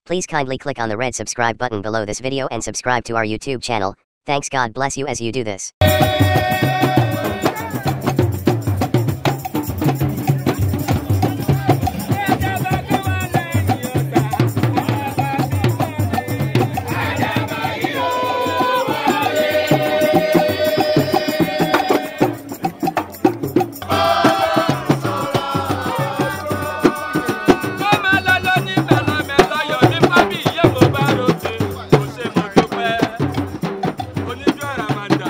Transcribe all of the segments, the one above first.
Please kindly click on the red subscribe button below this video and subscribe to our YouTube channel. Thanks. God bless you as you do this. Mo bá ròde, kò ṣe mo dúpẹ́. Oníjó àràmàǹdà.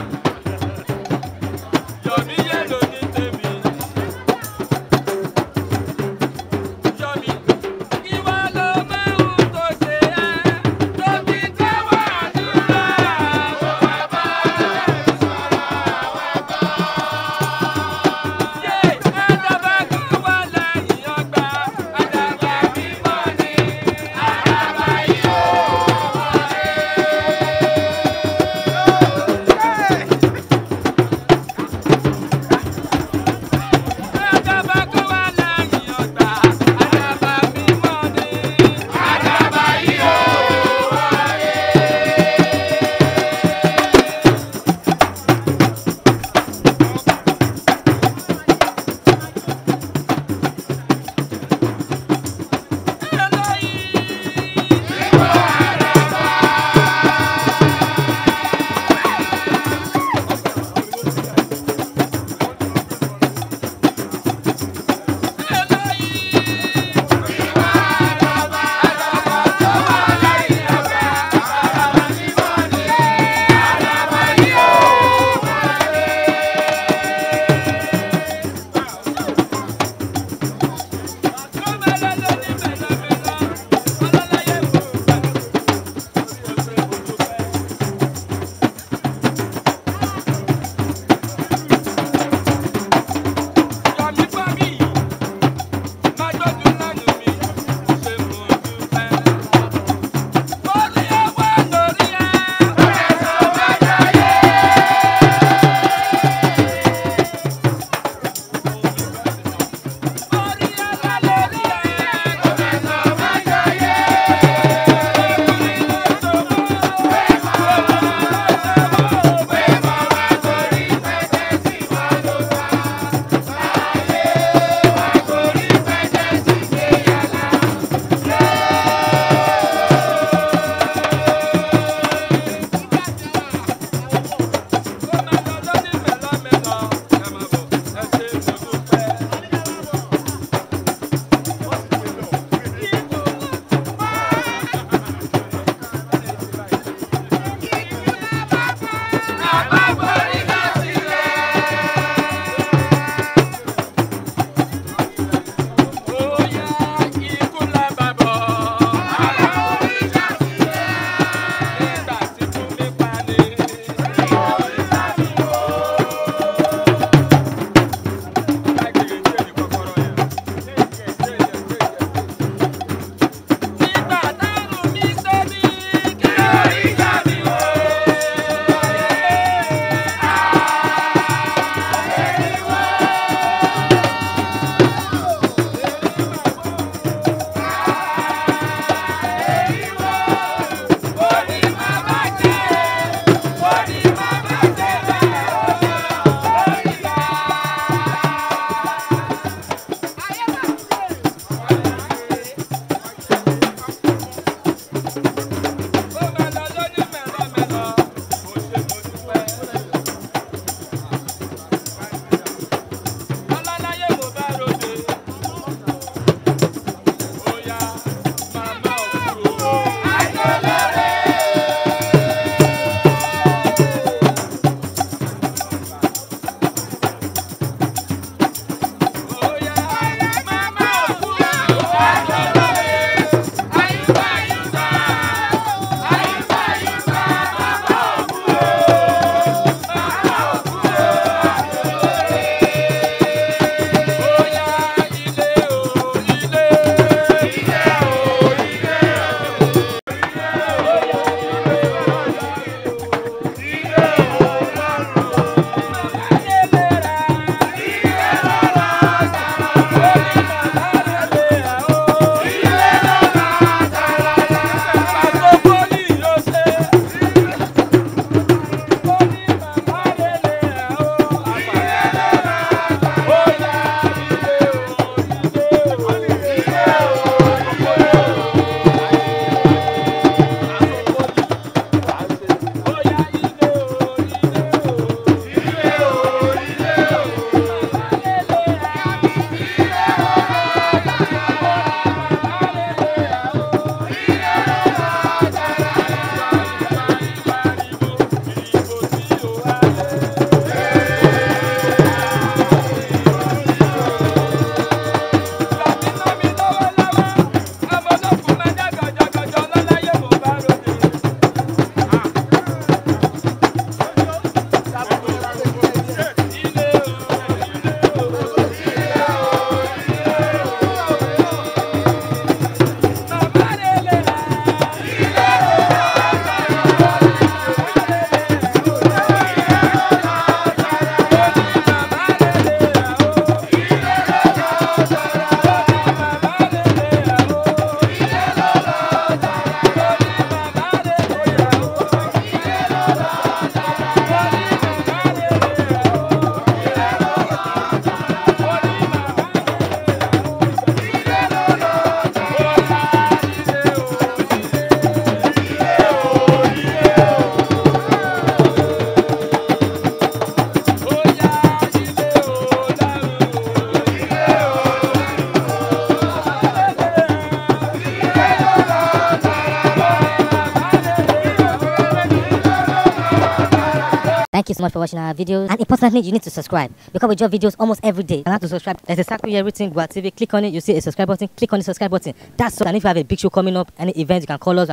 you so much for watching our videos. And importantly, you need to subscribe because we drop videos almost every day. And how to subscribe? There's a circle here written Gua TV. Click on it, you see a subscribe button. Click on the subscribe button. That's all. And if you have a big show coming up, any event, you can call us.